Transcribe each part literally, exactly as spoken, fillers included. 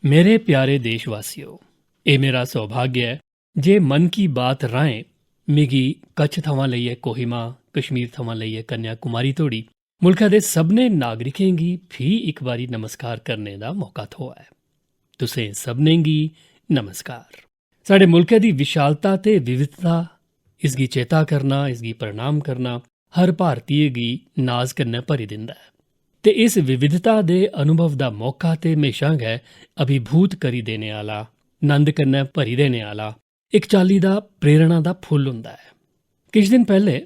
मेरे प्यारे देशवासियो, एह् मेरा सौभाग्य ऐ जे मन की बात राहें मिगी कच्छ थमां लेइयै कोहिमा, कश्मीर थमां लेइयै कन्याकुमारी धोड़ी मुल्खै दे सभनें नागरिकें गी फ्ही इक बारी नमस्कार करने दा मौका थ्होआ ऐ। तुसें सभनें गी नमस्कार। साढ़े मुल्खै दी विशालता ते विविधता, इसगी चेता करना, इसगी प्रणाम करना हर भारतीय गी नाज कन्नै भरी दिंदा ऐ। ते इस विविधता दे अनुभव दा मौका ते म्हेशां गै अभिभूत करी देने आह्ला, नंद कन्नै भरी देने आह्ला, इक चाल्ली दा प्रेरणा दा फुल्ल होंदा ऐ। किश दिन पैह्ले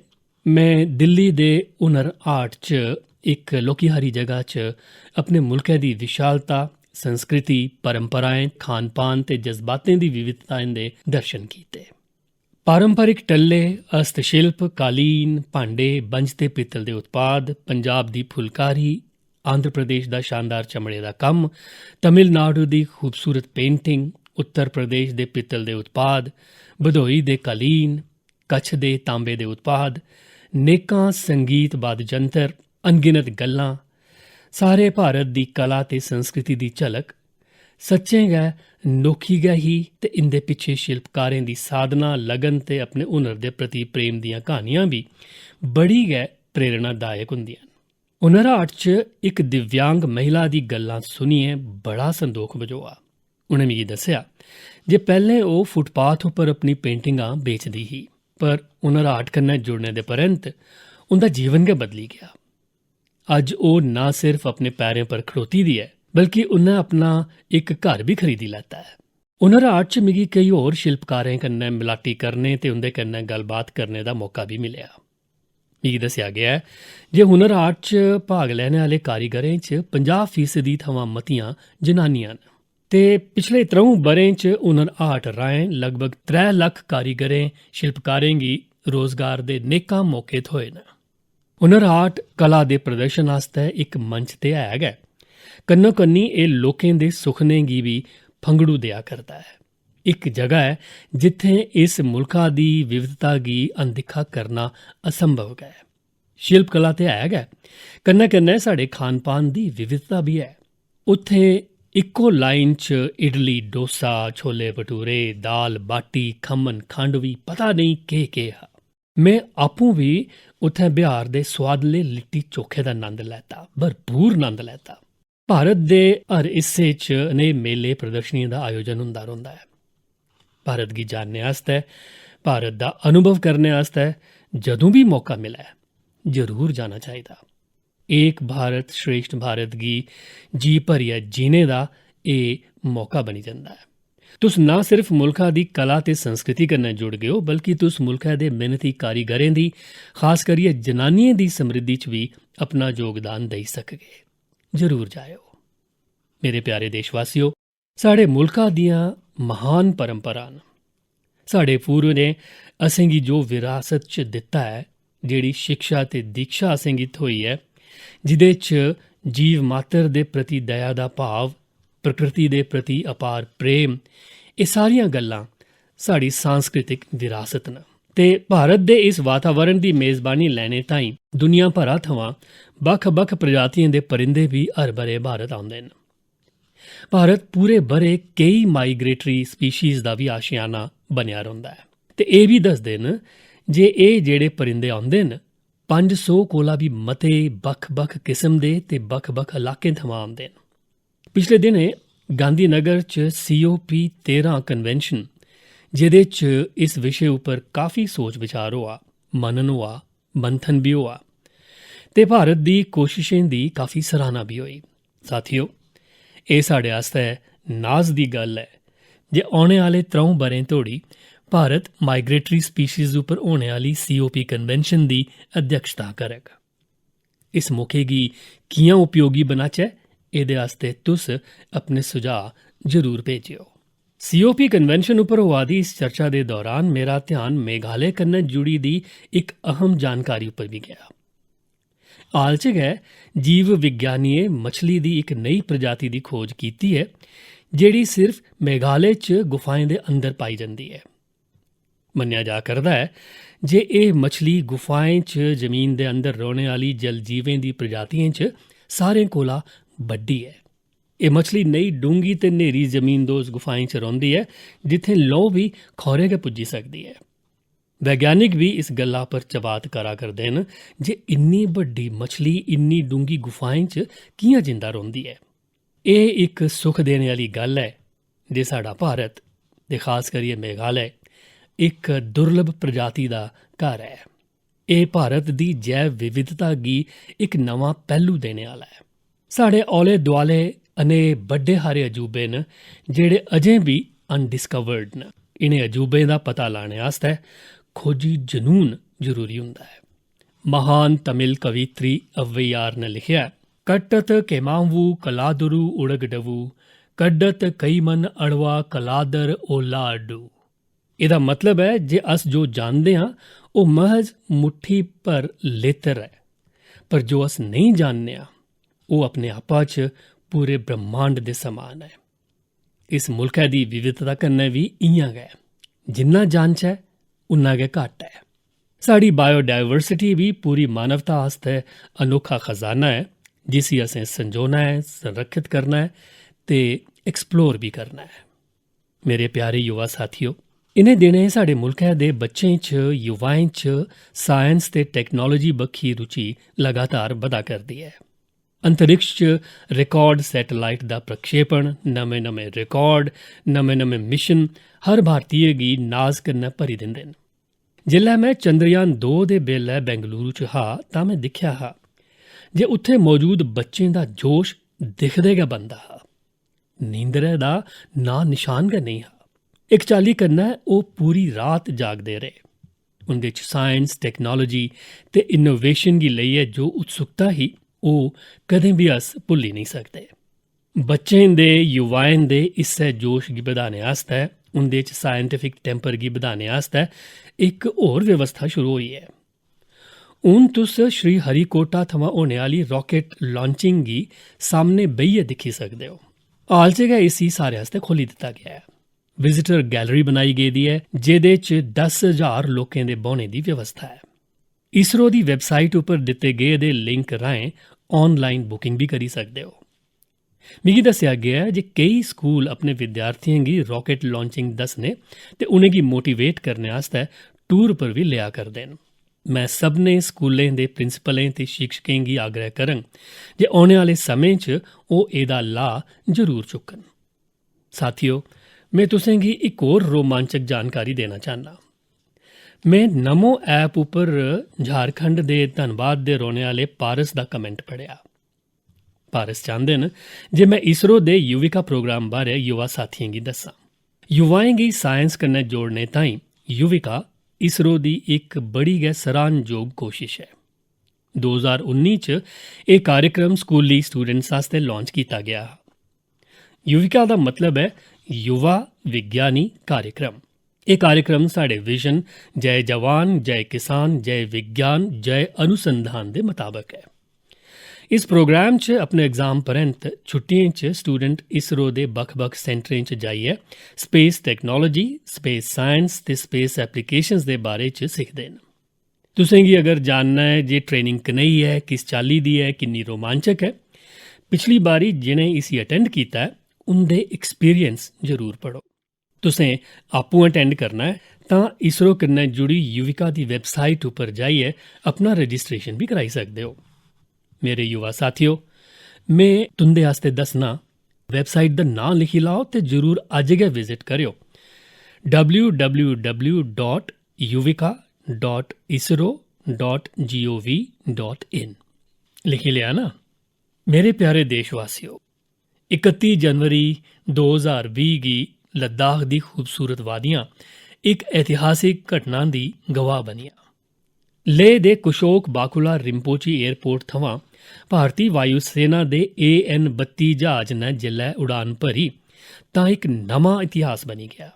में दिल्ली दे हुनर हाट च इक लौह्की हारी जगह च अपने मुल्खै दी विशालता, संस्कृति, परंपराएं, खान-पान ते जज्बातें दी विविधताएं दे दर्शन कीते। पारंपरिक टल्ले, हस्तशिल्प, कालीन, भांडे, बंज ते पित्तल दे उत्पाद, पंजाब दी फुलकारी, आंध्र प्रदेश दा शानदार चमड़े दा कम्म, तमिलनाडु दी खूबसूरत पेंटिंग, उत्तर प्रदेश दे पित्तल दे उत्पाद, भदोई दे कालीन, कच्छ दे तांबे दे उत्पाद, नेकां संगीत वाद्यजंतर, अनगिनत गल्लां, सारे भारत दी कला ते संस्कृति दी झलक सच्चें गै नोखी गै ही। ते इं'दे पिच्छे शिल्पकारें दी साधना, लगन ते अपने हुनर दे प्रति प्रेम दियां क्हानियां बी बड़ी गै प्रेरणादायक होंदियां न। हुनर हाट च इक दिव्यांग महिला दी गल्लां सुनियै बड़ा संदोख बझोआ। उ'नें मिगी दस्सेआ जे पैह्लें ओह् फुटपाथ उप्पर अपनी पेंटिंगां बेचदी ही, पर हुनर हाट कन्नै जुड़ने दे परैंत्त उं'दा जीवन गै बदली गेआ। अज्ज ओह् ना सिर्फ अपने पैरें पर खड़ोती दी ऐ, बल्कि उ'न्नै अपना इक घर बी खरीदी लैता ऐ। हुनर हाट च मिगी केई होर शिल्पकारें कन्नै मलाटी करने ते उं'दे कन्नै गल्लबात करने दा मौका बी मिलेआ। मिगी दस्सेआ गेआ ऐ जे हुनर हाट च भाग लैने आह्ले कारीगरें च पंजाह् फीसदी थमां मतियां जनानियां न ते पिछले त्र'ऊं ब'रें च हुनर हाट राहें लगभग त्रै लक्ख कारीगरें, शिल्पकारें गी रोजगार दे नेकां मौके थ्होए न। हुनर हाट कला दे प्रदर्शन आस्तै इक मंच ते है गै, कन्नो-कन्नी एह् लोकें दे सुखनें गी बी फंगड़ू देआ करदा ऐ। इक जगह ऐ जित्थें इस मुल्खा दी विविधता गी अनदिक्खा करना असंभव गै ऐ। शिल्पकला ते है गै, कन्नै-कन्नै साढ़े खान-पान दी विविधता बी ऐ। उत्थें इक्को लाइन च इडली, डोसा, छोले भटूरे, दाल बाटी, खम्मन, खांडवी, पता नेईं केह्-केह् हा। में आपूं बी उत्थें बिहार दे सोआदले लिट्टी चोखे दा नंद लैता, भरपूर नंद लैता। भारत दे हर हिस्से च नेह् मेले प्रदर्शनियें दा आयोजन होंदा रौंह्दा ऐ। भारत गी जानने आस्तै, भारत दा अनुभव करने आस्तै जदूं बी मौका मिलै, जरूर जाना चाहिदा। एक भारत श्रेष्ठ भारत गी जी भरियै जीने दा एह् मौका बनी जंदा ऐ। तुस ना सिर्फ मुल्खा दी कला ते संस्कृति कन्नै जुड़गे ओ, बल्कि तुस मुल्खै दे मेहनती कारीगरें दी, खास करियै जनानियें दी समृद्धि च बी अपना योगदान देई सकगे। जरूर जाएओ। मेरे प्यारे देशवासियो, साढ़े मुल्खा दियां महान परंपरां न। साढ़े पूर्वजें असेंगी जो विरासत च दित्ता ऐ, जेह्ड़ी शिक्षा ते दीक्षा असेंगी थ्होई ऐ, जिदे च जीव मातर दे प्रति दया दा भाव, प्रकृति दे प्रति अपार प्रेम, एह् सारियां गल्लां साढ़ी सांस्कृतिक विरासत न। ते भारत दे इस वातावरण दी मेजबानी लैने ताईं दुनिया भरा थमां बक्ख-बक्ख प्रजातियें दे परिंदे बी हर ब'रे भारत औंदे न। भारत पूरे ब'रे केई माइग्रेटरी स्पीशीज दा बी आशियाना बनेआ रौंह्दा ऐ। ते एह् बी दसदे न जे एह् जेह्ड़े परिंदे औंदे न, पंज सौ कोला बी मते बक्ख-बक्ख किस्म दे ते बक्ख-बक्ख इलाकें थमां औंदे न। पिछले दिनें गांधीनगर च सी ओ पी तेरां कन्वेंशन, जेह्दे च इस विशे उप्पर काफी सोच विचार होआ, मनन होआ, मंथन बी होआ ते भारत दी कोशिशें दी काफी सराहना बी होई। साथियो, एह् साढ़े आस्तै नाज दी गल्ल ऐ जे औने आह्ले त्र'ऊं ब'रें धोड़ी भारत माइग्रेटरी स्पीशीज उप्पर होने आह्ली सी ओ पी कन्वेंशन दी अध्यक्षता करग। इस मौके गी कि'यां उपयोगी बनाचै, एह्दे आस्तै तुस अपने सुझाऽ जरूर भेजेओ। सी ओ पी कन्वेंशन उप्पर होआ दी इस चर्चा दे दौरान मेरा ध्यान मेघालय कन्नै जुड़ी दी इक अहम जानकारी उप्पर बी गेआ। हाल च गै जीव विज्ञानियें मछली दी इक नई प्रजाति दी खोज कीती ऐ, जेह्ड़ी सिर्फ मेघालय च गुफाएं दे अंदर पाई जंदी ऐ। मन्नेआ जा करदा ऐ जे एह् मछली गुफाएं च जमीन दे अंदर रौह्ने आह्ली जलजीवें दी प्रजातियें च सारें कोला बड्डी ऐ। एह् मछली नेही डूंह्गी ते न्हेरी जमीनदोज गुफाएं च रौंह्दी ऐ, जित्थें लौ बी खौरे गै पुज्जी सकदी ऐ। वैज्ञानिक बी इस गल्ला पर चबात करा करदे न जे इन्नी बड्डी मछली इन्नी डूंह्गी गुफाएं च कि'यां जिंदा रौंह्दी ऐ। एह् इक सुख देने आह्ली गल्ल ऐ जे साढ़ा भारत, ते खास करियै मेघालय, इक दुर्लभ प्रजाति दा घर ऐ। एह् भारत दी जैव विविधता गी इक नमां पैह्लू देने आह्ला ऐ। साढ़े औले दुआले अनेक बड्डे हारे अजूबे न जेह्ड़े अजें बी अनडिस्कवर्ड न। इ'नें अजूबें दा पता लाने आस्तै खोजी जनून जरूरी होंदा ऐ। महान तमिल कवित्री औवैयार ने लिखेआ ऐ, "कट्टत केमावू कलादुरु उड़गडवू, कड्डत कईमन अड़वा कलादर ओला अड्डू।" एह्दा मतलब ऐ जे अस जो जानदे आं, ओह् महज मुट्ठी भर लेतर ऐ, पर जो अस नेईं जानने आं, ओह् अपने आपा च पूरे ब्रह्मांड दे समान ऐ। इस मुल्खै दी विविधता कन्नै बी इ'यां गै ऐ। जिन्ना जानचै, उन्ना गै घट्ट ऐ। साढ़ी बायोडाइवर्सिटी बी पूरी मानवता आस्तै अनोखा खजाना ऐ, जिसी असें संजोना ऐ, संरक्षित करना ऐ ते एक्सप्लोर बी करना ऐ। मेरे प्यारे युवा साथियो, इ'नें दिनें साढ़े मुल्कै दे बच्चें च, युवाएं च साइंस ते टेक्नोलॉजी बक्खी रुचि लगातार बधा करदी ऐ। अंतरिक्ष च रिकॉर्ड सैटेलाइट दा प्रक्षेपण, नमें-नमें रिकॉर्ड, नमें-नमें मिशन हर भारतीय गी नाज कन्नै भरी दिंदे न। जिसलै में चंद्रयान दो दे बेल्लै बेंगलुरु च हा, तां में दिक्खेआ हा जे उत्थै मौजूद बच्चें दा जोश दिखदे गै बनदा हा। नींदरै दा नांऽ नशान गै नेईं हा। इक चाल्ली कन्नै ओह् पूरी रात जागदे रेह्। उं'दे च साइंस, टेक्नोलॉजी ते इनोवेशन गी लेइयै जो उत्सुकता ही, ओह् कदें बी अस भुल्ली नेईं सकदे। बच्चें दे, युवाएं दे इस्सै जोश गी बधाने आस्तै, उं'दे च साइंटिफिक टेम्पर गी बधाने आस्तै इक होर व्यवस्था शुरू होई ऐ। हून तुस श्री हरिकोटा थमां होने आह्ली रॉकेट लॉन्चिंग गी सामने बेहियै दिक्खी सकदे ओ। हाल च गै इसी सारे आस्तै खोह्ल्ली दित्ता गेआ ऐ। विजिटर गैलरी बनाई गेदी ऐ, जेह्दे च दस ज्हार लोकें दे बौह्ने दी व्यवस्था ऐ। इसरो दी वैबसाइट उप्पर दित्ते गेदे लिंक राहें ऑनलाइन बुकिंग बी करी सकदे ओ। मिगी दस्सेआ गेआ ऐ जे केई स्कूल अपने विद्यार्थियें गी रॉकेट लॉन्चिंग दस्सने ते उ'नेंगी मोटिवेट करने आस्तै टूर पर बी लेआ करदे न। में सभनें स्कूलें दे प्रिंसिपलें ते शिक्षकें गी आग्रह करङ जे औने आह्ले समें च ओह् एह्दा लाह् जरूर चुक्कन। साथियो, में तुसें गी इक होर रोमांचक जानकारी देना चाह्न्नां। में नमो ऐप उप्पर झारखंड दे धनबाद दे रौह्ने आह्ले पारस दा कमेंट पढ़ेआ। पारस चांह्दे न जे में इसरो दे युविका प्रोग्राम बारै युवा साथियें गी दस्सां। युवाएं गी साइंस कन्नै जोड़ने ताईं युविका इसरो दी इक बड़ी गै सराह्नजोग कोशश ऐ। दो ज्हार उन्नी च एह् कार्यक्रम स्कूली स्टूडेंट्स आस्तै लांच कीता गेआ हा। युविका दा मतलब ऐ युवा विज्ञानी कार्यक्रम। एह् कार्यक्रम साढ़े विजन जय जवान, जय किसान, जय विज्ञान, जय अनुसंधान दे मताबक ऐ। इस प्रोग्राम च अपने एग्जाम परैंत छुट्टियें च स्टूडेंट इसरो दे बक्ख-बक्ख सेंटरें च जाइयै स्पेस टेक्नोलॉजी, स्पेस साइंस ते स्पेस एप्लीकेशंस दे बारे च सिखदे न। तुसें गी अगर जानना ऐ जे ट्रेनिंग कनेही ऐ, किस चाल्ली दी ऐ, किन्नी रोमांचक ऐ, पिछली बारी जि'नें इसी अटेंड कीता ऐ, उं'दे एक्सपीरियंस जरूर पढ़ो। तुसें आपूं अटेंड करना ऐ तां इसरो कन्नै जुड़ी युविका दी वैबसाइट उप्पर जाइयै अपना रजिस्ट्रेशन बी कराई सकदे ओ। मेरे युवा साथियो, में तुं'दे आस्तै दस्सना, वैबसाइट दा नांऽ लिखी लैओ ते जरूर अज्ज गै विजिट करेओ, W W W dot Yuvika dot ISRO dot G O V dot in. लिखी लेआ ना? मेरे प्यारे देशवासियो, इकत्ती जनवरी दो ज्हार बीह् गी लद्दाख दी खूबसूरत वादियां इक ऐतिहासिक घटना दी गवाह बनियां। लेह दे कुशोक बाकुला रिम्पोची एयरपोर्ट थमां भारती वायुसेना दे ए एन बत्ती ज्हाज ने जिसलै उड़ान भरी तां इक नमां इतिहास बनी गेआ।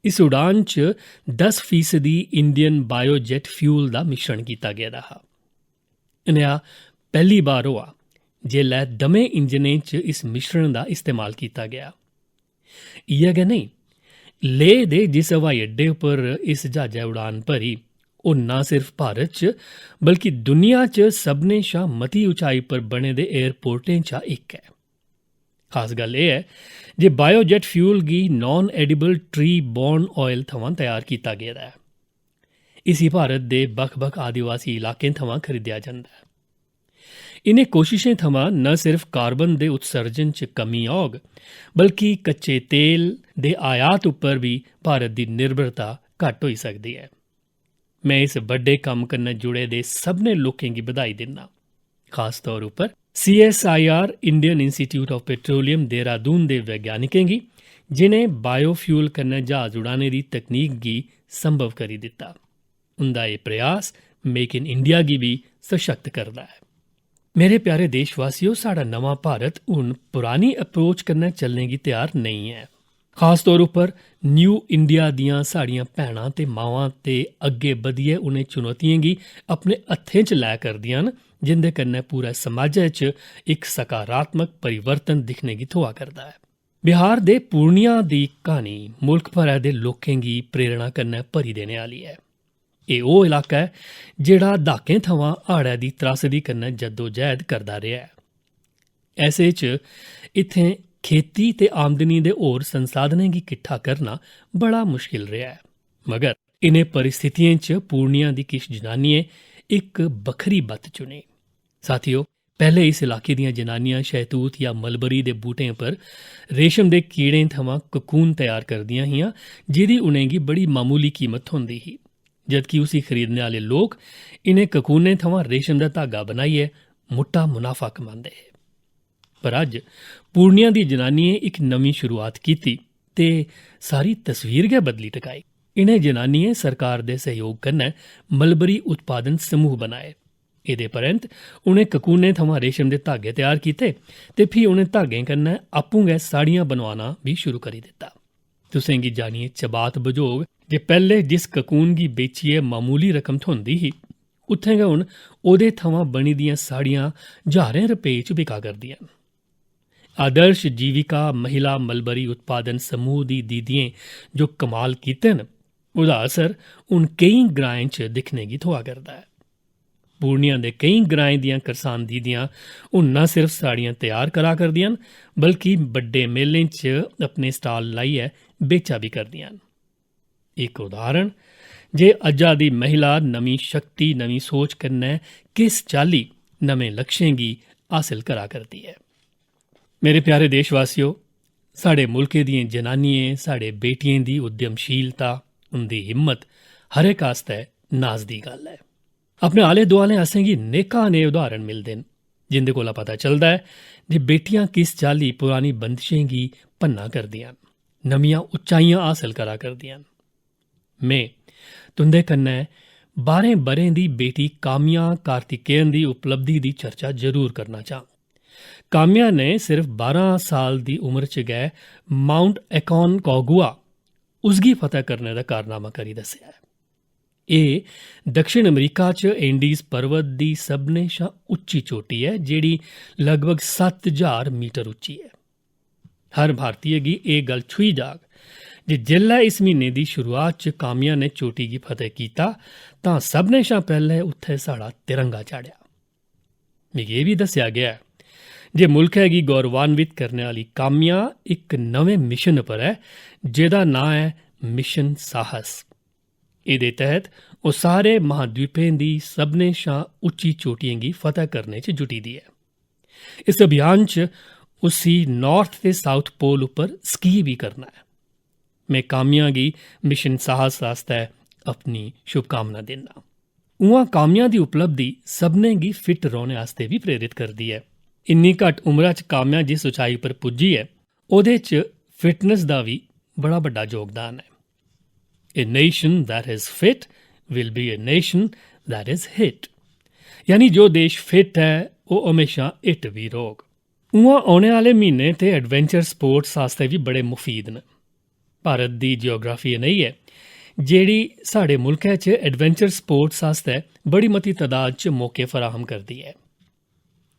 इस उड़ान च दस फीसदी इंडियन बायोजेट फ्यूल दा मिश्रण कीता गेदा हा। नेहा पैह्ली बार होआ जेल्लै दमें इंजनें च इस मिश्रण दा इस्तेमाल कीता गेआ। इ'यै गै नेईं, लेह दे जिस हवाई अड्डे उप्पर इस ज्हाजै उड़ान भरी, ओह् ना सिर्फ भारत च बल्कि दुनिया च सभनें शा मती उचाई पर बने दे एयरपोर्टें चा इक ऐ। खास गल्ल एह् ऐ जे बायोजेट फ्यूल गी non edible tree born oil थमां त्यार कीता गेदा ऐ। इसी भारत दे बक्ख-बक्ख आदिवासी इलाकें थमां खरीदेआ जंदा ऐ। इ'नें कोशशें थमां न सिर्फ कार्बन दे उत्सर्जन च कमी औग, बल्कि कच्चे तेल दे आयात उप्पर बी भारत दी निर्भरता घट्ट होई सकदी ऐ। में इस बड्डे कम्म कन्नै जुड़े दे सभनें लोकें गी बधाई दिन्ना, खास तौर उप्पर CSIR, Indian Institute of Petroleum, Dehradun दे वैज्ञानिकें गी, जिनें बायोफ्यूल कन्नै ज्हाज उड़ाने दी तकनीक गी संभव करी दित्ता। उंदा एह् प्रयास मेक इन इंडिया गी बी सशक्त करदा ऐ। मेरे प्यारे देशवासियो, साढ़ा नमां भारत हून पुरानी अप्रोच कन्नै चलने गी त्यार नेईं ऐ। खास तौर उप्पर न्यू इंडिया दियां साढ़ियां भैनां ते मावां ते अग्गें बधियै उ'नें चुनौतियें गी अपने हत्थें च लै करदियां न, जिंदे कन्नै पूरे समाजै च इक सकारात्मक परिवर्तन दिक्खने गी थ्होआ करदा ऐ। बिहार दे पूर्णिया दी क्हानी मुल्ख भरै दे लोकें गी प्रेरणा कन्नै भरी देने आह्ली ऐ। एह् ओह् इलाका ऐ जेह्ड़ा द्हाकें थमां हाड़ै दी त्रासदी कन्नै जद्दोजैह्द करदा रेहा ऐ। ऐसे च इत्थें खेती ते आमदनी दे होर संसाधनें गी किट्ठा करना बड़ा मुश्किल रेहा ऐ। मगर इ'नें परिस्थितियें च पूर्णिया दी किश जनानियें इक बक्खरी बत्त चुनी। साथियो, पैह्ले इस इलाके दियां जनानियां शहतूत जां मलबरी दे बूह्टें पर रेशम दे कीड़ें थमां ककून त्यार करदियां हियां, जेह्दी उ'नेंगी बड़ी मामूली कीमत थ्होंदी ही, जदकि उसी खरीदने आह्ले लोक इ'नें ककूनें थमां रेशम दा धागा बनाइयै मुट्टा मुनाफा कमांदे हे। पर अज्ज पूर्णिया दी जनानियें इक नमीं शुरुआत कीती ते सारी तस्वीर गै बदली टकाई। इ'नें जनानियें सरकार दे सैह्योग कन्नै मलबरी उत्पादन समूह बनाए। एह्दे परैंत उ'नें ककूनें थमां रेशम दे धागे त्यार कीते ते फ्ही उ'नें धागें कन्नै आपूं गै साड़ियां बनोआना बी शुरू करी दित्ता। तुसें गी जानियै चबात बझोग जे पैह्ले जिस ककून गी बेचियै मामूली रकम थ्होंदी ही, उत्थें गै हून ओह्दे थमां बनी दियां साड़ियां ज्हारें रपेऽ च बिका करदियां न। आदर्श जीविका महिला मलबरी उत्पादन समूह दी दीदियें जो कमाल कीते न, ओह्दा असर हून केईं ग्राएं च दिक्खने गी थ्होआ करदा ऐ। पूर्णिया दे केईं ग्राएं दियां करसान दीदियां हून न सिर्फ साड़ियां त्यार करा करदियां न, बल्कि बड्डे मेलें च अपने स्टाल लाइयै बेचा बी करदियां न। इक उदाहरण जे अज्जा दी महिला नमीं शक्ति, नमीं सोच कन्नै किस चाल्ली नमें लक्ष्यें गी हासल करा करदी ऐ। मेरे प्यारे देशवासियो, साढ़े मुल्कै दियें जनानियें, साढ़े बेटियें दी उद्यमशीलता, उं'दी हिम्मत हर इक आस्तै नाज दी गल्ल ऐ। अपने आले दुआले असेंगी नेकां नेह् उदाहरण मिलदे न, जिं'दे कोला पता चलदा ऐ जे बेटियां किस चाल्ली पुरानी बंदिशें गी भन्ना करदियां न, नमियां उच्चाइयां हासल करा करदियां न। में तुं'दे कन्नै बारें ब'रें दी बेटी काम्या कार्तिकेयन दी उपलब्धि दी चर्चा जरूर करना चाह्ङ। काम्या ने सिर्फ बारां साल दी उम्र च गै माउंट एकॉनकागुआ उसगी फतह करने दा कारनामा करी दस्सेआ ऐ। एह् दक्षिण अमेरिका च एंडीज पर्वत दी सभनें शा उच्ची चोटी ऐ, जेह्ड़ी लगभग सत्त ज्हार मीटर उच्ची ऐ। हर भारतीय गी एह् गल्ल छूही जाग जे जिसलै इस म्हीने दी शुरुआत च काम्या ने चोटी गी फतह कीता, तां सभनें शा पैह्लें उत्थै साढ़ा तिरंगा चाढ़ेआ। मिगी एह् बी दस्सेआ गेआ ऐ जे मुल्खै गी गौरवान्वित करने आह्ली काम्या इक नमें मिशन पर ऐ, जेह्दा नांऽ ऐ मिशन साहस। एह्दे तैह्त ओह् सारे महाद्वीपें दी सभनें शा उच्ची चोटियें गी फतह करने च जुटी दी ऐ। इस अभियान च उसी नार्थ ते साउथ पोल उप्पर स्की बी करना ऐ। में काम्या गी मिशन साहस आस्तै अपनी शुभकामना दिन्ना। उ'आं काम्या दी उपलब्धि सभनें गी फिट रौह्ने आस्तै बी प्रेरित करदी ऐ। इन्नी घट्ट उमरा च काम्या जिस उचाई पर पुज्जी ऐ, ओह्दे च फिटनेस दा बी बड़ा बड्डा योगदान ऐ। A nation that is fit will be a nation that is hit। यानी जो देश फिट ऐ, ओह् म्हेशां हिट बी रौह्ग। उ'आं औने आह्ले म्हीने ते एडवेंचर स्पोर्ट्स आस्तै बी बड़े मुफीद न। भारत दी जियोग्राफी नेही ऐ जेह्ड़ी साढ़े मुल्कै च एडवेंचर स्पोर्ट्स आस्तै बड़ी मती तदाद च मौके फराहम करदी ऐ।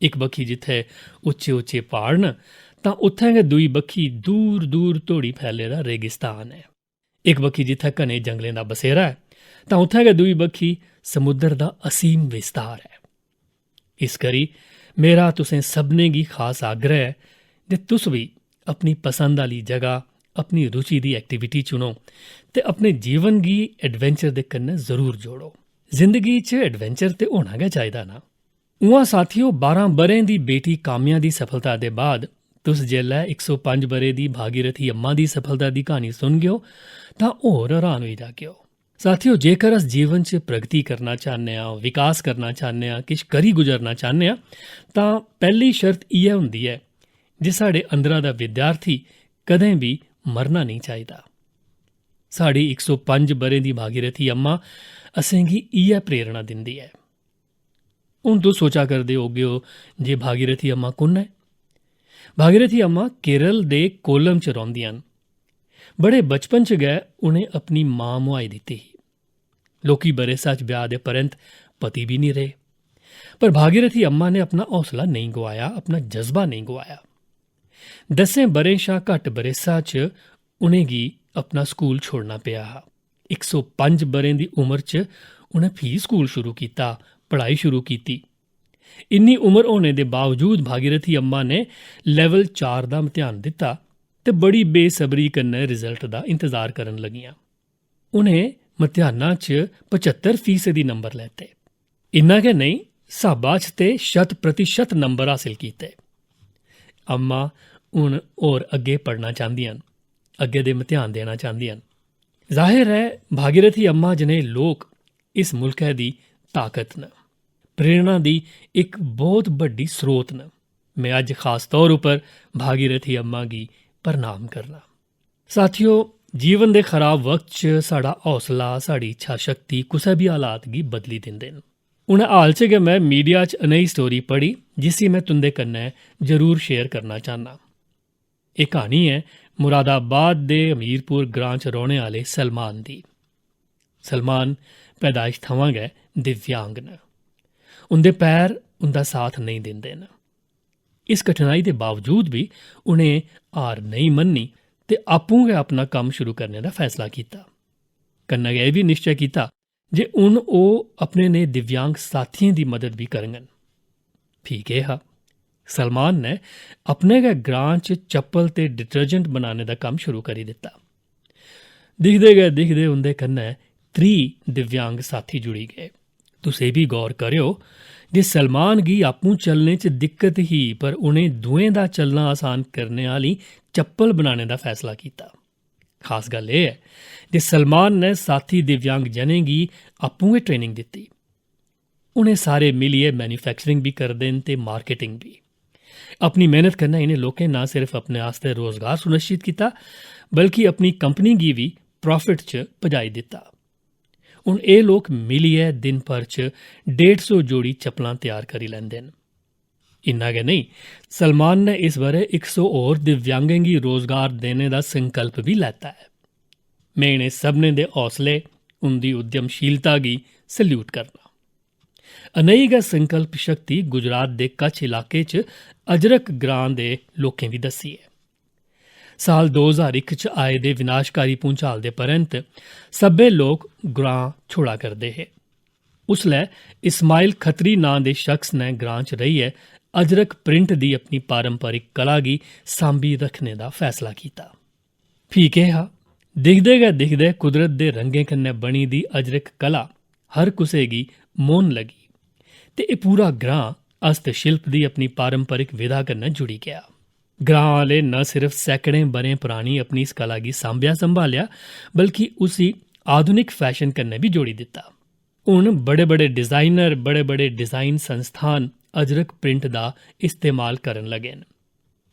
इक बक्खी जित्थै उच्चे उच्चे प्हाड़ न, तां उत्थै गै दूई बक्खी दूर दूर धोड़ी फैले दा रेगिस्तान ऐ। इक बक्खी जित्थै घने जंगलें दा बसेरा ऐ, तां उत्थै गै दूई बक्खी समुद्र दा असीम विस्तार ऐ। इस करी मेरा तुसें सभनें गी खास आग्रह ऐ जे तुस बी अपनी पसंद आह्ली जगह, अपनी रुचि दी एक्टिविटी चुनो ते अपने जीवन गी एडवेंचर दे कन्नै जरूर जोड़ो। जिंदगी च एडवेंचर ते होना गै चाहिदा ना। उ'आं साथियो, बारां ब'रें दी बेटी काम्या दी सफलता दे बाद तुस जेल्लै इक सौ पंज ब'रे दी भागीरथी अम्मा दी सफलता दी क्हानी सुनगेओ, तां होर हैरान होई जागेओ। साथियो, जेकर अस जीवन च प्रगति करना चाह्न्ने आं, विकास करना चाह्न्ने आं, किश करी गुजरना चाह्न्ने आं, तां पैह्ली शर्त इ'यै होंदी ऐ जे साढ़े अंदरा दा विद्यार्थी कदें बी मरना नेईं चाहिदा। साढ़ी इक सौ पंज ब'रें दी भागीरथी अम्मा असेंगी इ'यै प्रेरणा दिंदी ऐ। हून तुस सोचा करदे होगेओ जे भागीरथी अम्मा कु'न ऐ? भागीरथी अम्मा केरल दे कोलम च रौंह्दियां न। बड़े बचपन च गै उ'नें अपनी मां मुहाई दित्ती ही। लौह्की बरेसा च ब्याह् दे परैंत पति बी निं रेह्। पर भागीरथी अम्मा ने अपना हौसला नेईं गोआया, अपना जज्बा नेईं गोआया। दसें ब'रें शा घट्ट बरेसा च उ'नेंगी अपना स्कूल छोड़ना पेआ हा। इक सौ पंज ब'रें दी उमर च उ'नें फ्ही स्कूल शुरू कीता, पढ़ाई शुरू कीती। इन्नी उमर होने दे बावजूद भागीरथी अम्मा ने लेवल चार दा मतेहान दित्ता ते बड़ी बेसब्री कन्नै रिजल्ट दा इंतजार करन लगियां। उ'नें मतेहाना च पचत्तर फीसदी नंबर लैते। इन्ना गै नेईं, स्हाबा च ते शत प्रतिशत नंबर हासल कीते। अम्मा हून होर अग्गें पढ़ना चांह्दियां न, अग्गें दे मतेहान देना चांह्दियां न। जाहिर ऐ, भागीरथी अम्मा जनेह् लोक इस मुल्कै दी ताकत न, प्रेरणा दी इक बहुत बड्डी स्रोत न। में अज्ज खास तौर उप्पर भागीरथी अम्मा गी प्रणाम करना। साथियो, जीवन दे खराब वक्त च साढ़ा हौसला, साढ़ी इच्छा शक्ति कुसै बी हालात गी बदली दिंदे न। हुन हाल च गै में मीडिया च अनेही स्टोरी पढ़ी, जिसी में तुं'दे कन्नै जरूर शेयर करना चाह्न्नां। एह् क्हानी ऐ मुरादाबाद दे हमीरपुर ग्रां च रौह्ने आह्ले सलमान दी। सलमान पैदाइश थमां गै दिव्यांग न। उं'दे पैर उं'दा साथ नेईं दिंदे न। इस कठिनाई दे बावजूद बी उ'नें हार नेईं मन्नी ते आपूं गै अपना कम्म शुरू करने दा फैसला कीता। कन्नै गै एह् बी निश्चय कीता जे हून ओह् अपने नेह् दिव्यांग साथियें दी मदद बी करङन। फ्ही केह् हा, सलमान ने अपने गै ग्रां च चप्पल ते डिटर्जेंट बनाने दा कम्म शुरू करी दित्ता। दिखदे गै दिखदे उं'दे कन्नै त्रीह् दिव्यांग साथी जुड़ी गे। तुस एह् बी गौर करेओ जे सलमान गी आपूं चलने च दिक्कत ही, पर उ'नें दुएं दा चलना आसान करने आह्ली चप्पल बनाने दा फैसला कीता। खास गल्ल एह् ऐ जे सलमान ने साथी दिव्यांग जनें गी आपूं गै ट्रेनिंग दित्ती। उ'नें सारे मिलियै मैन्युफैक्चरिंग बी करदे न ते मार्केटिंग बी। अपनी मेहनत कन्नै इ'नें लोकें ना सिर्फ अपने आस्तै रोजगार सुनिश्चित कीता, बल्कि अपनी कंपनी गी बी प्रॉफिट च पजाई दित्ता। हून एह् लोक मिलियै दिन भर च डेढ़ सौ जोड़ी चप्पलां त्यार करी लैंदे न। इन्ना गै नेईं, सलमान ने इस ब'रै इक सौ होर दिव्यांगें गी रोजगार देने दा संकल्प बी लैता ऐ। में इ'नें सभनें दे हौसले, उं'दी उद्यमशीलता गी सल्यूट करना। अनेही गै संकल्प शक्ति गुजरात दे कच्छ इलाके च अजरक ग्रां दे लोकें बी दस्सी ऐ। साल दो ज्हार इक च आए दे विनाशकारी भूंचाल दे परैंत सब्भै लोक ग्रां छोड़ा करदे हे। उसलै इस्माइल खत्री नांऽ दे शख्स ने ग्रां च रेहियै अजरक प्रिंट दी अपनी पारंपरिक कला गी सांभी रक्खने दा फैसला कीता। फ्ही केह् हा, दिखदे गै दिखदे कुदरत दे रंगें कन्नै बनी दी अजरक कला हर कुसै गी मोहन लगी ते एह् पूरा ग्रां हस्तशिल्प दी अपनी पारंपरिक विधा कन्नै जुड़ी गेआ। ग्रां आह्ले न सिर्फ सैकड़ें ब'रें परानी अपनी इस कला गी सांभेआ संभालेआ, बल्कि उसी आधुनिक फैशन कन्नै बी जोड़ी दित्ता। हून बड़े-बड़े डिजाइनर, बड़े-बड़े डिजाइन संस्थान अजरक प्रिंट दा इस्तेमाल करन लगे न।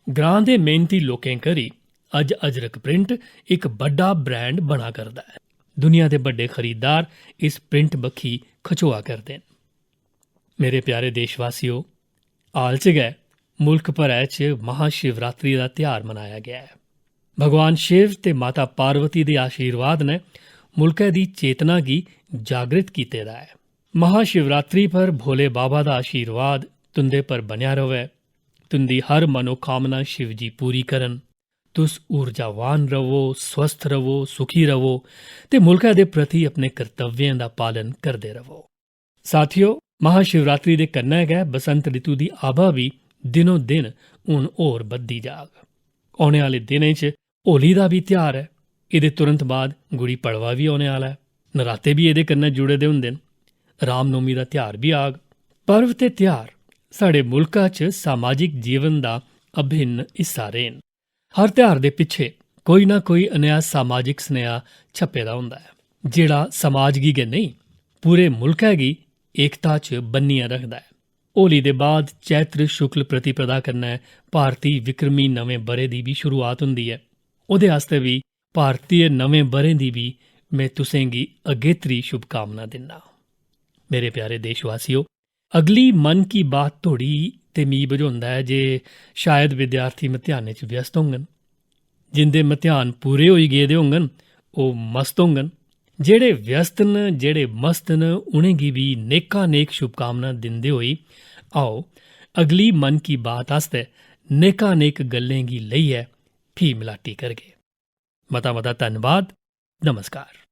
ग्रां दे मेहनती लोकें करी अज्ज अजरक प्रिंट इक बड्डा ब्रांड बना करदा ऐ। दुनिया दे बड्डे खरीददार इस प्रिंट बक्खी खचोआ करदे न। मेरे प्यारे देशवासियो, हाल च गै मुल्ख भरै च महाशिवरात्रि दा ध्यार मनाया गेआ ऐ। भगवान शिव ते माता पार्वती दे आशीर्वाद ने मुल्कै दी चेतना गी जागृत कीते दा ऐ। महाशिवरात्रि पर भोले बाबा दा आशीर्वाद तुं'दे पर बनेआ र'वै। तुं'दी हर मनोकामना शिव जी पूरी करन। तुस ऊर्जावान र'वो, स्वस्थ र'वो, सुखी र'वो ते मुल्कै दे प्रति अपने कर्तव्यें दा पालन करदे र'वो। साथियो, महाशिवरात्रि दे कन्नै गै बसंत ऋतु दी आभा बी दिनों दिन हून होर बधदी जाग। औने आह्ले दिनें च होली दा बी ध्यार ऐ। एह्दे तुरंत बाद गुड़ी पड़वा बी औने आह्ला ऐ। नराते बी एह्दे कन्नै जुड़े दे होंदे न। रामनौमी दा ध्यार बी आग। पर्व ते ध्यार साढ़े मुल्का च समाजिक जीवन दा अभिन्न हिस्सा रेह् न। हर ध्यार दे पिच्छे कोई ना कोई नेहा समाजिक सनेहा छप्पे दा होंदा ऐ, जेह्ड़ा समाज गी गै नेईं, पूरे मुल्कै गी एकता च बन्नियै रखदा ऐ। होली दे बाद चैत्र शुक्ल प्रतिपदा कन्नै भारती विक्रमी नमें ब'रे दी बी शुरुआत होंदी ऐ। ओह्दे आस्तै बी भारतीय नमें ब'रें दी बी में तुसें गी अगेत्री शुभकामना दिन्ना। मेरे प्यारे देशवासियो, अगली मन की बात तोड़ी ते मी बझोंदा ऐ जे शायद विद्यार्थी मतेहानें च व्यस्त होङन। जिंदे मतेहान पूरे होई गेदे होङन, ओह् मस्त होङन। जेह्ड़े व्यस्त न, जेह्ड़े मस्त न, उ'नेंगी बी नेकां नेक शुभकामनां दिंदे होई आओ, अगली मन की बात आस्तै नेकां नेक गल्लें गी लेइयै फ्ही मलाटी करगे। मता मता धन्नवाद। नमस्कार।